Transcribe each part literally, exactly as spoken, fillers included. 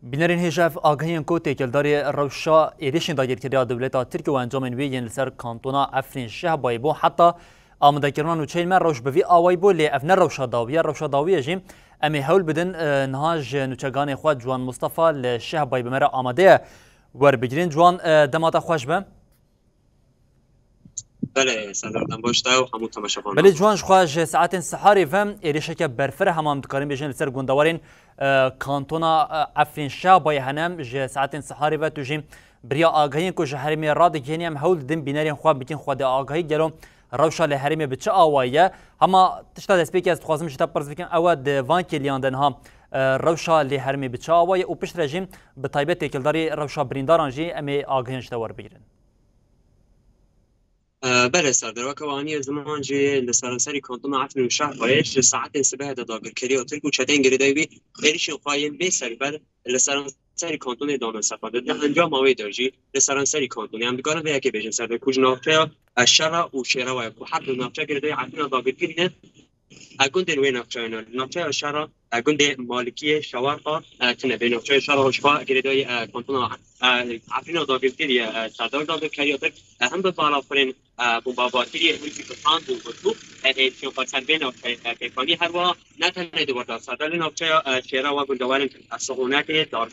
Bînerên hêja ev agahiyên ku têkildarî rewşa êrişên dagirkeriya dewleta Tirkiyê û encamên wê yên li ser kantona Efrîn Şehbayê bû, heta amadekirina nûçeyên me rewş bi vî awayî bû, lê ev ne rewşa dawî ye. Rewşa dawî ye jî em ê hewl bidin, e, niha ji nûçeganê xwe Ciwan Mustafa li Şehbayê bi me re amade ye. Werbigirîn Ciwan, e, dema te xweş be. Belê, Serdar, dem baş te û hemû temaşevanan. Belê Ciwan, ji xwe ji saetên siharê ve êrişeke berfireh hema em dikarin bêjin li ser gundewarên, e, kantona, e, Efrîn Şabayê hene. Ji saetên siharê ve tu jî biriya agahiyên ku ji herêmê radigihînî em hewl didin bînerên xwe bikin xwedî agahî gelo rewşa li herêmê bi çi awayî ye. Hema tişta destpêkê ez dixwazim ji te pirs bikim ew e, di van kêliyan de niha, e, rewşa li herêmê bi çi awayî ye û piştre jî bi taybet têkildarî rewşa birîndaran jî em ê agahiyan ji te werbigirin. E, belê Serdar, weke we aniye ziman jî li seranserî kantona Efrîn û Şehbayê ji saetên sibehê de dagirkeriya Tirk û çeteyên girêdayî wî êrişên xwe yên bê serîber li seranserî kantonê dane sefa. Di encama wê de jî li seranserî kantonê em dikarin vê yekê bêjin Serdar, ku ji navçeya, e, Şera û Şêrewa ye, ku her du navçe girêdayî Efrîna dagirkirî ne. E, gundên wê navçeyan, navçeya Şera, e, gundê Malikiyê, Şewerqa, e, tine. Vê navçeya Şera jixwe girêdayî, e, kantona, e, Efrîna dagirkirî ye, e, Serdar, dagirkeriya Tirk, e, hem bi balafirên, e, bombabarkirî, hem jî bi tank û bi top, e, êrişên xwe ser vê navçeyê, e, pêk anî. Her wiha ne tenê di wir de Serdar, li navçeya, e, Şêrewa gundewarên, e, Sixûnekê, Dar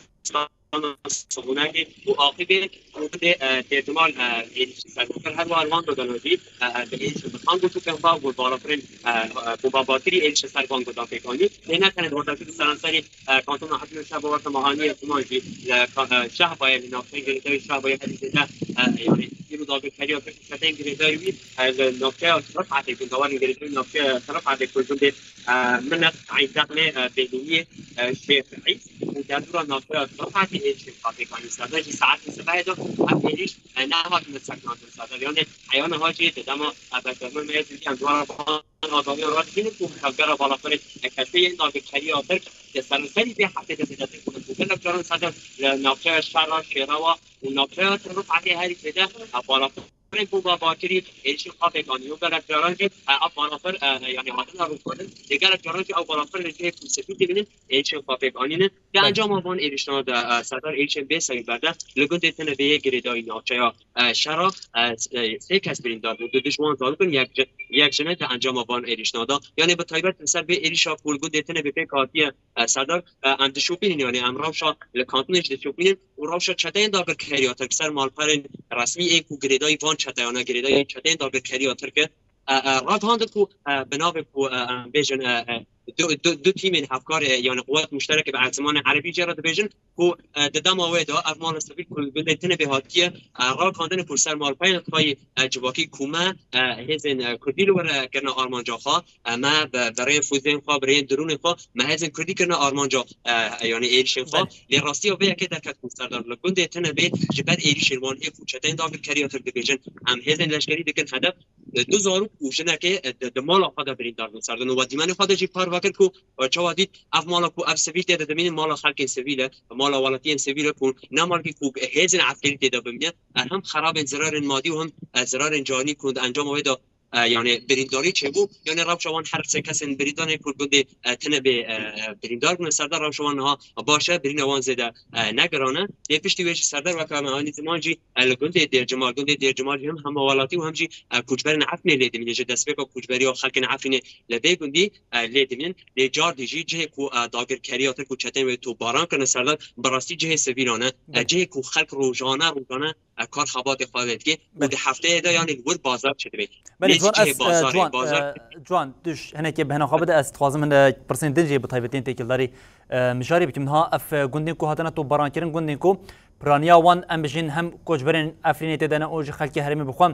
Sixûnekê û Aqîbê û gundê, e, Dêrcimal, e, êrîşî ser wan kir. Her wiha li wan gundana jî, e, e, bi êrîşên bi tank û topên xwe û balafirên, e, e, bombabarkirî êrîşê ser van gundan pêk anî. Lê ne tenê di wir de, di seranserî, e, kantona Efrînê Şehba weke me aniye ziman jî li ka-, e, Şehbayê, li navçeyên girêdayî Şehbayê herî zêde, e, yanî îro dagirkeriya Tirk û çeteyên girêdayî wî, e, li navçeya Rifetê, gundewarên girêdayî navçeya Rifetê ku gundê, e, Minet, Eyn Dexlê, e, Bêlûyê, e, Şêx Îs û derdora navçeya Rifetê êrişên xwe pêk anîn. Serdar, ji saetên sibehê de ev êrîş, e, nehatine sekinandin Serdar. Yanî heyana ha jî di dema, e, berxwedana me yê Tirkiye em dwara van agahiyan radihînin ku tevgera balafirê, e, kesê yên dagirkeriya Tirk di seranserî vê heftê de zêdetir bûne. Ku gelek caran Serdar li navçeya Şera, Şêrewa û navçeya Rifetê herî zêde, e, balafir Rêk bû ba bakirî êrişên xwe pêk anîn û gelek caran jî, e, ev balafir, e, yanî hatine rûxandin. Lê gelek caran jî ew balafir li cihê ku sivîl dibînin êrişên xwe pêk anînin. Di Belê. encama van êrişnan de, e, Serdar, êrişên bê serîber de li gundê Tinebêyê girêdayî navçeya, e, Şera, e, s-, e, sê kes birîndar bûn. Du, du ji wan zarok in, yek ji-, yek jin e di encama van êrişnan de. Yanî bi taybet li ser vê êrişa ku li gundê Tinebê pêk hatiye, e, Serdar, e, em dişopînin, yanî em rewşa li kantonê jî dişopînin û rewşa çeteyên dagirkeriya Tirk ser malperên resmî ên ku girêdayî van çeteyana, girêdayî çeteyên dagirkeriya Tirk e, e, e, ragihandin ku, e, bi navê ku, e, em bêjin, e, e, du, du, du tîmên hevkar, e, yanî quwet muştereke bi zimanê erebî jê re dibêjin ku, e, di dema wê de ev mala sivîl ku li gundê Tinebê hatiye, e, ragihandin ku ser malperên xwe yê, e, civakî ku me, e, hêzên, e, kurdî li wir, e, kirine armanca xwe. E, me bi, bi rêyên fûzeyên xwe, bi rêyên dirûnên xwe, me hêzên kurdî kirine armanca, e, e, yanî êrişên xwe. Belê. Lê rastiya vê yekê derket ku Serdar, li gundê Tinebê ji ber êrişên wan ê ku çeteyên dagirkeriya Tirk dibêjin, em hêzên leşkerî dikin hedef, e, du zarok û jinekê, e, di, di mala xwe de birîndar bûn Serdar. Û we dîmenê xwe de jî parve kir ku, e, çawa dît ev mala ku ev sivîl tê de dimînin, mala xelkên sivîl e, mala welatiyên sivîl e ku ne malkî ku hêzên eskerî tê de bimîne, e, hem xerabên zirarên madî û hem, e, zirarên canî ku di encama wê de, e, yanî birîndarî çêbû. Yanî rewşa wan her sê kesên birîndarên ku li gundê, e, Tinebê, e, e, birîndar bûne Serdar, rewşa wan niha baş e, birîna wan zêde, e, ne giran e. Lê piştî wê jî Serdar, weke me anî ziman jî, e, li gundê Dêrcimal, gundê Dêrcimal jî hem hemwelatî û hem jî, e, koçberên Efrînê lê dimîne. Ji destpêka koçberiya xelkên Efrînê li vê gundî, e, lê dimînin. Lê cardî jî cihê ku, e, dagirkeriya Tirk û çeteyên wê topbaran kirine Serdar, bi rastî cihê sivîlan e. E, Belê. cihê ku xelk rojane, rojane e, kar xebatê xwe vedikê û Belê. di hefteyê de, yanî li wir bazar çêdibê. Belê, Lê Ciwan, cihê ez, e, bazarê, Ciwan, bazar e, Ciwan, tu ji hinekê bihna xwe bide, ez dixwazim hinde pirsên din jî bi taybetiyên têkildarî, e, mijarê bikim. Niha ev, e, gundên ku hatine topbarankirin, gundên ku piraniya wan, em bijîn, hem koçberên Efrînê tê de ne û ji xelkê herêmê bi xwe,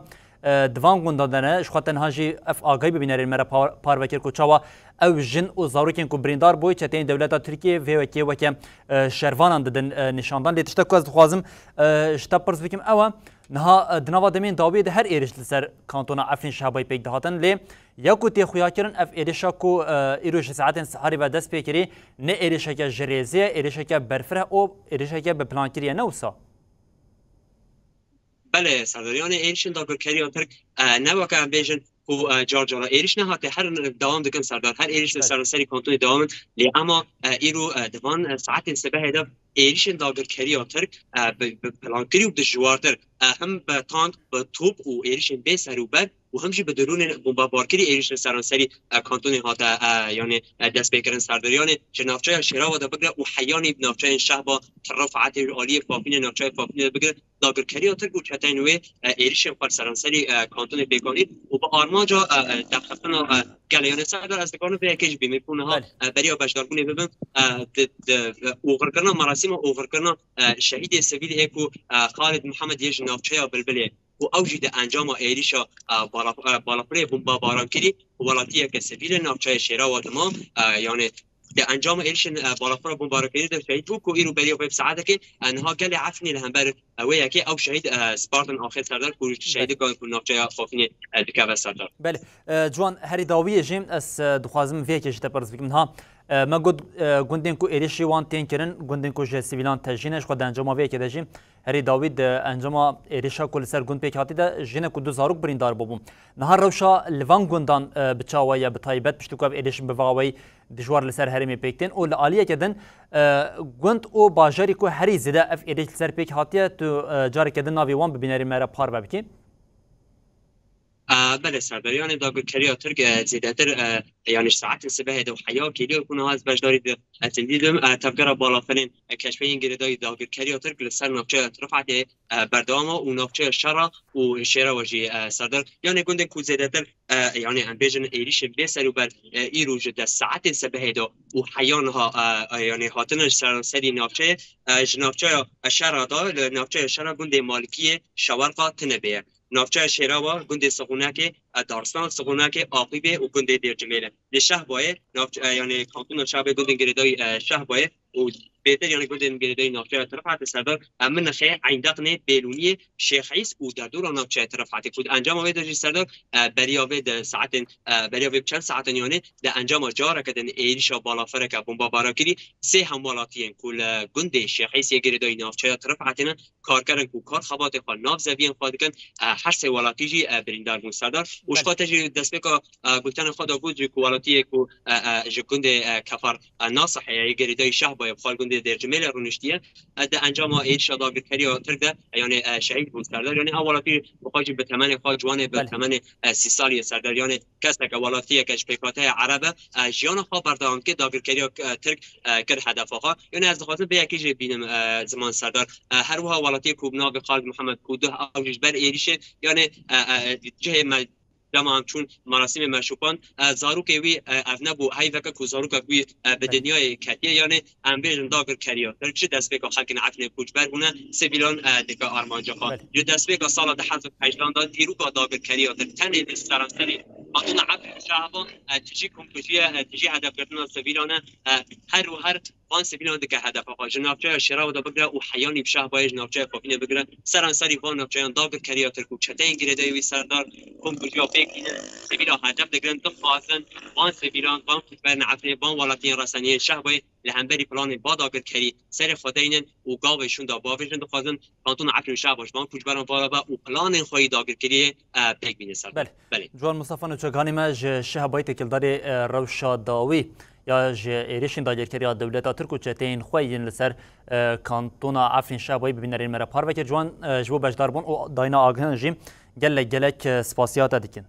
e, di van gundan de ne. Ji xwe tenha jî ev agahî bi bînerên me re par-, parve kir ku çawa ew jin û zarokên ku birîndar bû, çeteyên dewleta Tirkiyê vê wekê weke, e, şervanan didin, e, nîşandan. Lê tiştek ku ez dixwazim, e, ji te pirs bikim ew e, niha, e, di nava demên dawiyê de her êrîş li ser kantona Efrîn Şehbayê pêk dihatin, lê ya ku tê xuyakirin ev êrîşa ku, e, îro ji saetên siharî ve dest pê kirî, ne êrîşeke ji rêzê ye, êrîşeke berfireh û êrîşeke bi plan kiriye, ne wisa? Belê, Serdar, yanî êrîşên dagirkeriya Tirk, e, ne weke em bêjin, ku, e, car cara êrîş nehate, her dewam dikin Serdar, her êrîş li seranserî kantonê dewam in. Lê ema, e, îro, e, di van, e, saetên sibehê de êrîşên dagirkeriya Tirk, e, bi, bi plankirî û bi dijwartir, e, him bi tank, bi top û êrîşên bê serûber û him jî bi dronên bombebarkirî êrîş li seranserî, e, kantonê hate, e, yanê, e, destpêkirin Serdar. Yanê ji navçeya Şêrawa de bigire û heyanî bi navçeyên Şehba, Tirif, Etê, ji aliyê Fafînê, navçeya Fafînê de bigire, dagirkeriya Tirk û çeteyên wê, e, êrîşên xwe li seranserî, e, kantonê pêk anîn û bi armanca, e, e, derxistina, e, gelê. Yanê Serdar, ez dikarim vê yekê jî bînim, ku niha, Belê. e, beriya beşdarbûnê bibim, e, di, di, e, oxirkirina, merasîma oxirkirina, e, şehîdê sivîlê ku, e, Xalid Mihemed yê ji navçeya Bilbilê, ku ew jî di encama êrîşa, e, bala-, e, balafirê bombebaran kirî, welatiyeke sivîl li navçeya Şêrawa dima, e, yanê di encama êrişên, e, balafira bombarakirî de şehîd bû, ku îro beriya vê saetekê, e, niha gelê Efrînê li hember, e, wê yekê ew şehîd, e, spartin axir Serdar, ku şehîdika ku navçeya Fafînê, e, dikeve Serdar. Belê. E, Ciwan, herî dawiyê jî ez, e, dixwazim vê yekê ji te pirs bikim. Niha, e, me got, e, gundên ku êrişî wan tên kirin, gundên ku ji sivîlan tejî ne, ji xwe di encama vê yekê de jî herî dawî di encama êrişa ku li ser gund pêk hatî de jinek û du zarok birîndar bûbûn. Niha rewşa li van gundan, e, bi çawa ye, bi taybet piştî ku ev êrişin bi vaweyî dijwar li ser herêmê pêk tên û li aliyeke din, e, gund û bajarî ku herî zêde ev êrîş li ser pêk hatiye, tu, e, careke din navê wan bi bînerên me re parve bikî? E, belê Serdar, yanê dagirkeriya Tirk, e, zêdetir, e, yanê ji saetên sibehê de û heya kêliya ku niha ez beşdarî di, e, tindî dim, e, tevgera balafirên, e, keşfeyên girêdayî dagirkeriya Tirk li ser navçeya Tirifetê, e, berdewam e û navçeya Şera û Şêrawa jî, e, Serdar. Yanê gundên ku zêdetir, e, yanê em bêjin êrîşên bê serûber, e, îro ji deh saetên sibehê de û heya niha, e, e, yanê hatine ji seranserî navçeyê, e, ji navçeya Şera de, li navçeya Şera gundê Malikiyê, Şewerqa, Tinebê ye. Navçeya Şêrawa, gundê Sixûnekê, e, Darstan, Sixûnekê, Aqîbê û gundê Dêrcimêlê. Li Şehbayê, navçe-, e, yanê kantona Şehbayê, gundên girêdayî, e, Şehbayê û bêtir, yanê gundên girêdayî navçeya Tirifetê Serdar, e, Minixê, Eyndexnê, Bêlûniyê, Şêx Îs û derdora navçeya Tirifetê ku di encama wê de jî Serdar, e, beriya vê di saetên, e, beriya vê bi çend saetan yanê di encama careke din êrîşa balafireke bombebarakirî sê hemwelatiyên ku li gundê Şêx Îsê girêdayî navçeya Tirifetê ne, karkerin ku kar xebatê xwe nav zeviyên xwe dikin, e, her sê welatî jî, e, birîndar bûn Serdar. Û ji Belê. xwe te jî destpêka, e, gotena xwe de got jî ku welatiyê ku, e, e, ji gundê, e, Kefar, e, Nasihê yê girêdayî Şehbayê bi xwe li gundê Dêrcimêlê rûniştiye, e, di encama êrişa dagirkeriya Tirk de, e, yanê, e, şehîd bûn Serdar. Yanê ev welatî bi xwe jî bi temenê xwe ciwanê bi Belê. temenê, e, sî salî ye Serdar. Yanê keseke, welatiyeke ji pêkhateya Ereb e, e, jiyana xwe berdewam dike, dagirkeriya, e, Tirk, e, kir hedefa xwe. Yanê ez dixwazim vê yekê jî bînim, e, ziman Serdar. E, her wiha welatiyê ku bi navê Xalid Mihemed ku duh ew jî ji ber êrîşê, yanê, e, e, cihê me dema em çûn merasîmê me şopand, e, zarokê wî, e, ev nebû heyveke ku zarokek wî, e, bi Belê. dinyayê ketiye. Yanê em bêjin dagirkeriya Tirk ji destpêka xelkên Efrînê koçber bûne, sivîlan, e, dike armanca xwe. Belê. Ji destpêka sala du hezar û hejdehan de dîroka dagirkeriya Tirk tenê li seranserî kantona Efrîn û Şehba, e, tijî komkujiye, e, tijî hedefgirtina sivîlan e, e, her û her van sivîlan dike hedefa xwe. Ji navçeya Şêrawa de bigire û heyanî bi Şehbayê, ji navçeya Fafînê bigire, seranserî van navçeyan dagirkeriya Tirk û çeteyên girêdayî wî Serdar komkujiya pêk dînin, sivîla hedef digirin, dixwazin van sivîlan, van koçberên Efrînê, van welatiyên reseniyên Şehbayê li hemberî planên va dagirkerî serê xwe deynin û gavê şûnda bavêjin, dixwazin kantona Efrîn û Şehba ji van koçberan va re be û planên xwe yî dagirkeriyê, e, pêk bînin Serdar. Belê. Belê. Ciwan Mustafa Nûçeganî me ji Şehbayê têkildarê, e, rewşa dawî ya ji êrişên dagirkeriya dewleta Tirk û çeteyên xwe yên li ser, e, kantona Efrîn Şehbayê bi bînerên me re parve kir. Ciwan, e, ji bo beşdarbûn û dayîna agahiyên jî gelek gelek, e, spasiya te dikin.